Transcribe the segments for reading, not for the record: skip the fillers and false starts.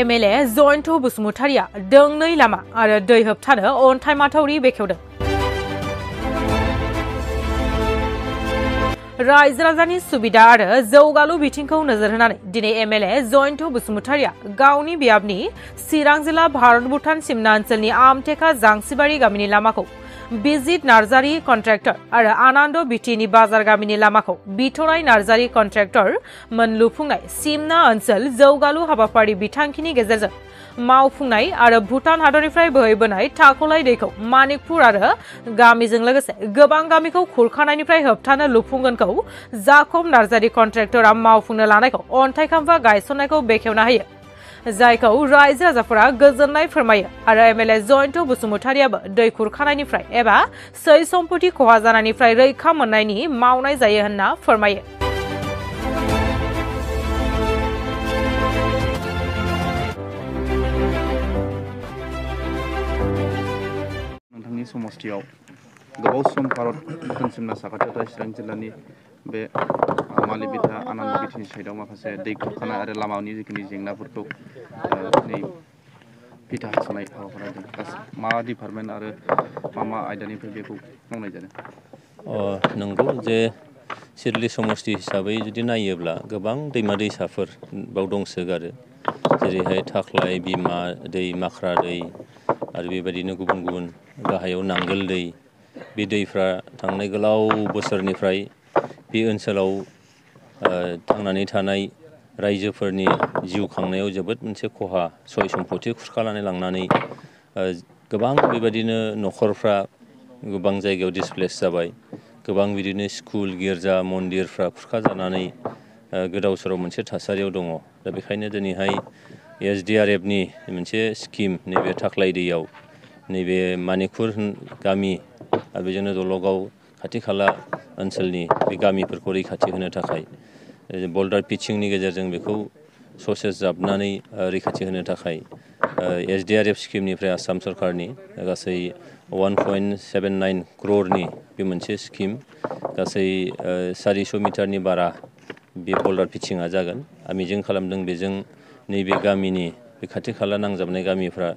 MLA Jayanta बसुमतारिया दोंनै लामा आरो दै होबथानो अन्थाइ माथावरि बेखेवदों। रायजो राजानि सुबिदा आरो जौगालु बिथिंखौ नोजोर होनानै दिनै एमएलए जयन्त बसुमतारिया गावनि बियाबनि चिरां जिल्ला भारत भुटान सिमना ओनसोलनि आमटेका जांसिबारि गामिनि लामाखौ बिजित नार्जारी कन्ट्रेक्टर आरो आनन्द बिटिनि बाजार गामिनि लामाखौ बिथराय नार्जारी कन्ट्रेक्टर मोनलुफुंनाय सिमना ओनसोल जौगालु हाबाफारि बिथांखिनि गेजेरजों मावफुंनाय आरो भुटान हादरनिफ्राय बोहैबोनाय थाखलाय दैखौ मानिकपुर आरो गामिजों लोगोसे गोबां गामिखौ खुरखानायनिफ्राय होबथानो लुफुंगोनखौ जाखब नार्जारी कन्ट्रेक्टरा मावफुंनो लानायखौ अन्थाइ खाम्फा गायसननायखौ बेखेवना होयो, जायखौ रायजो राजाफोरा गोजोननाय फोरमायो आरो एमएलए जयन्त बसुमतारियाबो दै खुरखानायनिफ्राय एबा सै सम्पति खहा जानायनिफ्राय रैखा मोननायनि मावनाय जायो होनना फोरमायो। नोंथांनि समस्थियाव गोबाव सम भारत भुटान सिमना साखाथियाव थानाय चिरां जिल्लानि बे मालिबिथा आनन्द बिटिनि साइडआव माखासे दै खुरखानाय आरो लामानि जिखिनि जेंनाफोरखौ बिथा हास'नाय हाबाफारि मा डिपार्टमेन्ट आरो मा आयदानिफ्राय बेखौ मावनाय जादों? नंगौ जे सिडली समष्टि हिसाबै जुदि नायोब्ला गोबां दैमा दैसाफोर बाव दंसोगारो, जेरैहाय थाख्लाय, बिमा दै, माख्रा दै आरो बेबायदिनो गुबुन गुबुन गाहायाव नांगोल दै। बे दैफ्रा थांनाय गोलाव बोसोरनिफ्राय बे ओनसोलाव थांनानै थानाय रायजोफोरनि जिउ खांनायाव जोबोद मोनसे खहा, सय सम्पति खुरखानानै लांनानै गोबां बेबायदिनो न'खरफ्रा गोबां जायगायाव डिसप्लेस जाबाय, गोबां बिदिनो स्कुल, गिर्जा, मन्दिरफ्रा खुरखाजानानै गोदाव सोराव मोनसे थासारियाव दङ। दा बेखायनो दिनैहाय SDRFनि मोनसे स्किम नैबे थाख्लाय दैयाव नैबे मानिकपुर गामि आरो बेजोंनो दलगाव खाथि खाला ओनसोलनि बे गामिफोरखौ रैखाथि होनो थाखाय बल्डार पिचिंनि गेजेरजों बेखौ ससेस जाबनानै रैखाथि होनो थाखाय SDRF स्किमनिफ्राय आसाम सरकारनि गासै 1.79 क्ररनि बे मोनसे स्किम, गासै 400 मिटारनि बारा बे बल्डार पिचिंआ जागोन। मिजिं खालामदों बेजों नैबे गामिनि बे खाथि खाला नांजाबनाय गामिफ्रा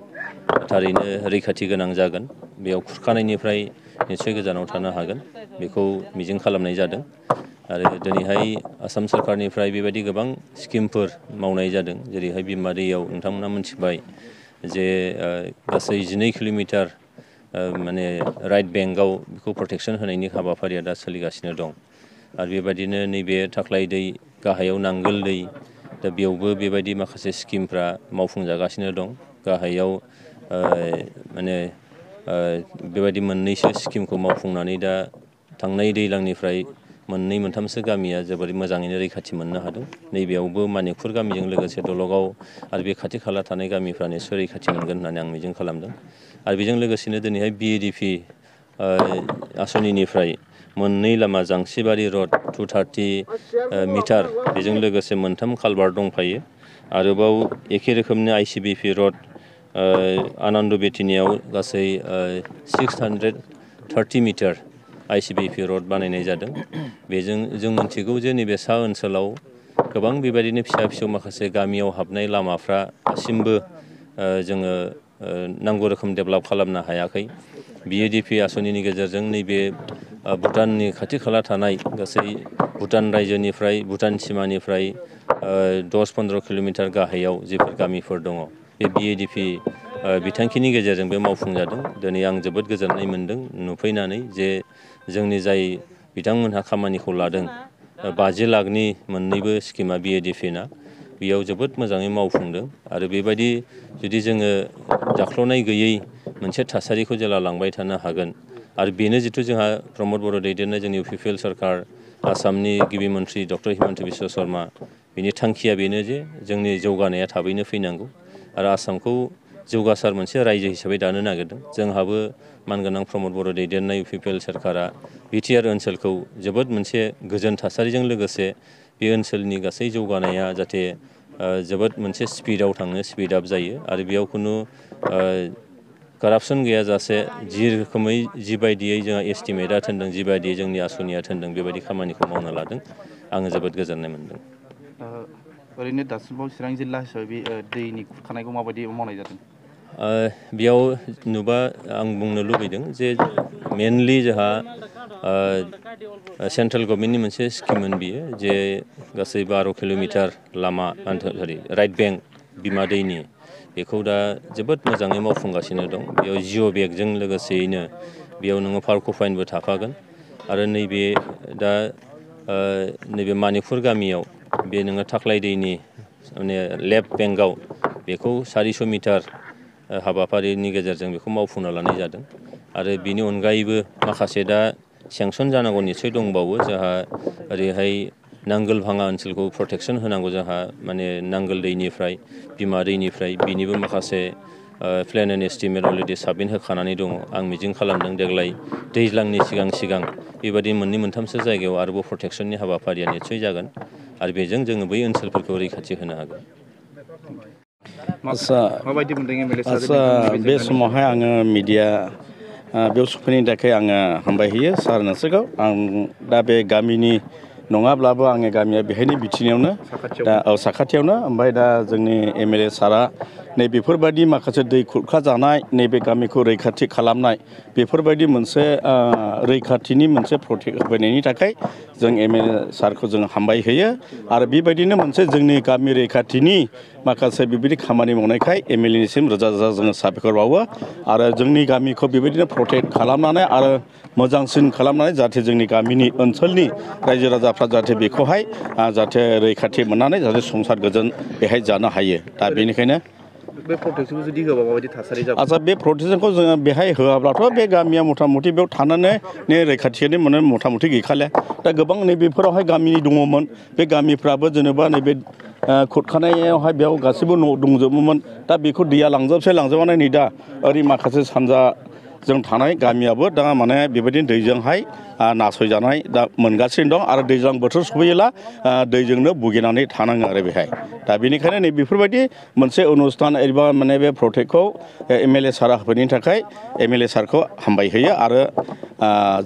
थारैनो रैखाथि गोनां जागोन, बेयाव खुरखानायनिफ्राय निस्सय गोजानाव थानो हागोन, बेखौ मिजिं खालामनाय जादों। आरो दिनैहाय आसाम सरकारनिफ्राय बेबायदि गोबां स्किमफोर मावनाय जादों, जेरैहाय बिमा दैयाव नोंथांमोना मिथिबाय जे गासै 12 किल'मिटार माने राइट बेंकआव बेखौ प्रटेक्सन होनायनि हाबाफारिया दा सोलिगासिनो दं। आरो बेबायदिनो नैबे थाख्लाय दै, गाहायाव नांगोल दै, दा बेयावबो बेबायदि माखासे स्किमफ्रा मावफुंजागासिनो दं। गाहायाव माने बेबायदि मोननैसो स्किमखौ मावफुंनानै दा थांनाय दैज्लांनिफ्राय मोननै मोनथामसो गामिया जोबोर मोजाङैनो रैखाथि मोननो हादों। नैबेयावबो मानिकपुर गामिजों लोगोसे दलगाव आरो बे खाथि खाला थानाय गामिफ्रा निस्सय रैखाथि मोनगोन होननानै आं मिजिं खालामदों। आरो बेजों लोगोसेनो दिनैहाय BADP आसनिनिफ्राय मोननै लामा जांसिबारि रड 230 मिटार, बेजों लोगोसे मोनथाम कालभार्ट दंफायो। आरोबाव एखे रोखोमनि ICBP रड आनन्द बिटिनियाव गासै 630 मिटार ICBP रड बानायनाय जादों। बेजों जों मिथिगौ जे नैबे सा ओनसोलाव गोबां बेबायदिनो फिसा फिसौ माखासे गामियाव हाबनाय लामाफ्रा दासिमबो जोङो नांगौ रोखोम डेभेलप खालामनो हायाखै। BADP आसनिनि गेजेरजों नैबे भुटाननि खाथि खाला थानाय गासै भुटान रायजोनिफ्राय भुटान सिमानिफ्राय 10-15 किल'मिटार गाहायाव जेफोर गामिफोर दङ, बे BADP बिथांखिनि गेजेरजों बे मावफुंजादों। दिनै आं जोबोद गोजोननाय मोनदों नुफैनानै जे जोंनि जाय बिथांमोनहा खामानिखौ लादों, 50 लाखनि मोननैबो स्किमा BADP-ना, बेयाव जोबोद मोजाङै मावफुंदों। आरो बेबायदि जुदि जोङो जाख्ल'नाय गैयै मोनसे थासारिखौ जेला लांबाय थानो हागोन, आरो बेनो जिथु जोंहा प्रमद बर' दैदेननाय जोंनि UPPL सरकार, आसामनि गिबि मन्त्रि डक्टर हिमन्त बिश्व शर्मा, बिनि थांखिया बेनो जे जोंनि जौगानाया थाबैनो फैनांगौ आरो आसामखौ जौगासार मोनसे रायजो हिसाबै दानो नागिरदों। जोंहाबो मानगोनां प्रमद बर' दैदेननाय UPPL सरकारा BTR ओनसोलखौ जोबोद मोनसे गोजोन थासारिजों लोगोसे बे ओनसोलनि गासै जौगानाया जाहाथे जोबोद मोनसे स्पिडआव थाङो, स्पिड आप जायो आरो बेयाव खुनु कारापसन गैयाजासे जि रोखोमै जिबायदियै जोंहा एस्टिमेटआ थिनदों, जिबायदियै जोंनि आसनिया थिनदों, बेबायदि खामानिखौ मावनो लादों। आङो जोबोद गोजोननाय मोनदों। ओरैनो दासिमाव चिरां जिल्ला हिसाबै दैनि खुरखानायखौ माबायदि मावनाय जादों? बेयाव नुबा आं बुंनो लुबैदों जे मेनलि जोंहा सेन्ट्रेल गभर्नमेन्टनि मोनसे स्किममोन बियो जे गासै 12 किल'मिटार लामा राइट बेंक बिमा दैनि बेखौ दा जोबोद मोजाङै मावफुंगासिनो दं। बेयाव जिअ' बेगजों लोगोसेयैनो बेयाव नोङो फारक'फाइनबो थाफागोन आरो नैबे दा नैबे मानिकपुर गामियाव बे नोङो थाख्लाय दैनि माने लेफ्ट बेंकआव बेखौ 400 मिटार हाबाफारिनि गेजेरजों बेखौ मावफुंना लानाय जादों आरो बिनि अनगायैबो माखासे दा सेंसन जानांगौ निस्सय दंबावो जोंहा ओरैहाय नांगोल भाङा ओनसोलखौ प्रटेकसन होनांगौ जोंहा माने नांगोल दैनिफ्राय बिमा दैनिफ्राय बिनिबो माखासे plan and estimate already submit होखानानै दङ। आं मिजिं खालामदों देग्लाय दैज्लांनि सिगां बेबायदि मोननै मोनथामसो जायगायाव आरोबाव प्रटेकसननि हाबाफारिया निस्सय जागोन आरो बेजों जोङो बै ओनसोलफोरखौ रैखाथि होनो हागोन। आदसा बे समावहाय आङो मिडिया बेयाव सफैनायनि थाखाय आङो हामबायहोयो सार नोंसोरखौ। आं दा बे गामिनि नङाब्लाबो आंनि गामिया बेहायनो बिथिनायावनो दा साखाथियावनो ओमफ्राय दा जोंनि MLA सारा नैबेफोरबायदि माखासे दै खुरखा जानाय नैबे गामिखौ रैखाथि खालामनाय बेफोरबायदि मोनसे रैखाथिनि मोनसे प्रटेक्ट होफैनायनि थाखाय जों MLA सारखौ जों हामबाय होयो आरो बेबायदिनो मोनसे जोंनि गामि रैखाथिनि माखासे बेबायदि खामानि मावनायखाय MLA निसिम रोजा रोजा जोङो साबायखर बावो आरो जोंनि गामिखौ बेबायदिनो प्रटेक्ट खालामनानै आरो मोजांसिन खालामनानै जाहाथे जोंनि गामिनि ओनसोलनि रायजो राजाफ्रा जाहाथे बेखौहाय जाहाथे रैखाथि मोननानै जाहाथे संसार गोजोन बेहाय जानो हायो। दा बेनिखायनो बे प्रटेक्सनखौ जुदि होबा माबायदि थासारि जागोन? आदसा बे प्रटेक्सनखौ जोङो बेहाय होआब्लाथ' बे गामिया मथा मथि बेयाव थानानै रैखाथियानो मोनो मथा मथि गैखाले। दा गोबां नैबेफोरावहाय गामिनि दङमोन बे गामिफ्राबो जेनेबा नैबे खुरखानायावहाय बेयाव गासैबो न' दंजोबोमोन। दा बेखौ दैया लांजोबनानै नै दा ओरै माखासे सानजाजों थानाय गामियाबो दा माने बेबायदिनो दैजोंहाय नासयजानाय दा मोनगासिनो दं आरो दैज्लां बोथोर सफैयोला दैजोंनो भुगिनानै थानाङो आरो बेहाय। दा बेनिखायनो नै बेफोरबायदि मोनसे अनुस्थान एबा माने बे प्रटेक्टखौ MLA सारा होफैनायनि थाखाय MLA सारखौ हामबाय होयो आरो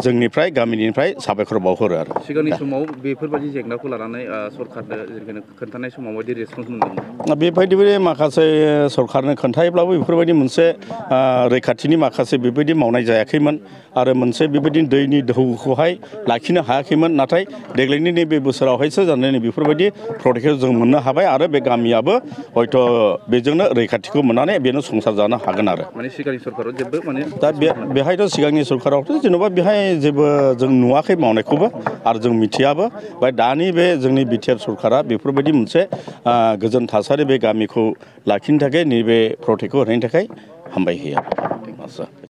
जोंनिफ्राय गामिनिफ्राय साबायखर बावहरो आरो। सिगांनि समाव बेफोरबायदि जेंनाखौ लानानै सरकारनो खोन्थानाय समाव माबायदि रेसपन्स मोनदोंमोन? बेबायदि माखासे सरकारनो खोन्थायोब्लाबो बेफोरबायदि मोनसे रैखाथिनि माखासे बेबायदि मावनाय जायाखैमोन आरो मोनसे बेबायदि दैनि दोहौखौहाय लाखिनो हायाखैमोन। नाथाय देग्लायनि नैबे बोसोरावहायसो जानानै बेफोरबायदि प्रटेक्टखौ जों मोननो हाबाय आरो बे गामियाबो हयथ' बेजोंनो रैखाथिखौ मोननानै बेनो संसार जानो हागोन आरो। माने सिगांनि सरकाराव जेबो माने दा बेहायथ' सिगांनि सरकारावथ' जेन'बा बेहाय जेबो जों नुवाखै मावनायखौबो आरो जों मिथियाबो। ओमफ्राय दानि बे जोंनि BTR सरकारा बेफोरबायदि मोनसे गोजोन थासारि बे गामिखौ लाखिनो थाखाय नैबे प्रटेक्टखौ होनायनि थाखाय हामबाय होयो।